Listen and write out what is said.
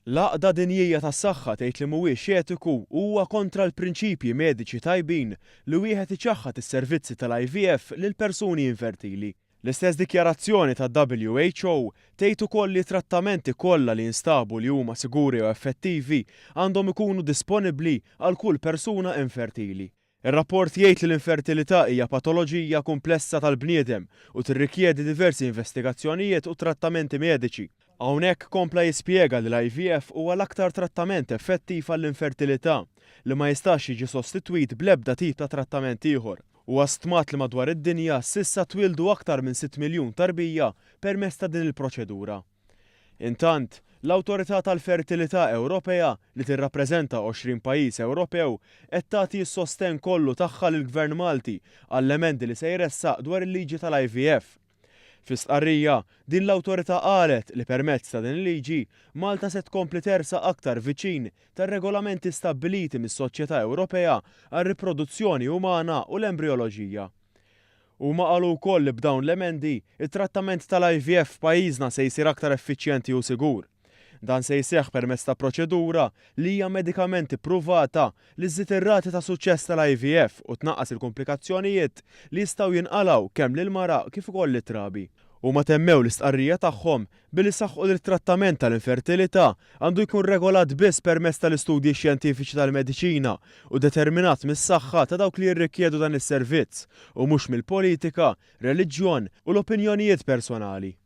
L-Għaqda Dinjija tas-Saħħa tgħid li mhuwiex etiku u huwa kontra l-prinċipji mediċi tajbin li wieħed iċaħħad is-servizzi tal-IVF lil persuni infertili. L-istess dikjarazzjoni tad-WHO tgħid ukoll li t-trattamenti kollha li jinstabu li huma siguri u effettivi għandhom ikunu disponibbli għal kull persuna infertili. Ir-rapport jgħid li l-infertilità hija patoloġija kumplessa tal-bniedem u tirrikjedi diversi investigazzjonijiet u trattamenti mediċi. Hawnhekk kompla jispjega li l-IVF huwa l-aktar trattament effettiv għall-infertilità li ma jistax jiġi sostitwit bl-ebda tip ta' trattament ieħor. Huwa stmat li madwar id-dinja s'issa twieldu aktar minn 6 miljun tarbija permezz ta' din il-proċedura. Intant, l-Awtorità tal-Fertilità Ewropea, li tirrappreżenta 20 pajjiż Ewropew, qed tagħti s-sostenn kollu tagħha lill-Gvern Malti għall-emendi li se jressaq dwar il-liġi tal-IVF. Fi stqarrija, din l-awtorità qalet li permezz ta' din il-liġi, Malta se tkompli tersaq aktar viċin tar-regolamenti stabbiliti mis-Soċjetà Ewropea għar-Riproduzzjoni Umana u l-Embrijoloġija. Huma qalu wkoll li b'dawn l-emendi, it-trattament tal-IVF f'pajjiżna se jsir aktar effiċjenti u sigur. Dan se jseħħ permezz ta' proċedura li hija medikament ippruvata li żżid ir-rati ta' suċċess tal-IVF u tnaqqas il-kumplikazzjonijiet li jistgħu jinqalgħu kemm lill-mara kif ukoll lit-trabi. Huma temmew l-istqarrija tagħhom billi saħqu li t-trattament tal-infertilità għandu jkun regolat biss permezz tal-istudji xjentifiċi tal-mediċina u determinat mis-saħħa ta' dawk li jirrikjedu dan is-servizz u mhux mill-politika, reliġjon u l-opinjonijiet personali.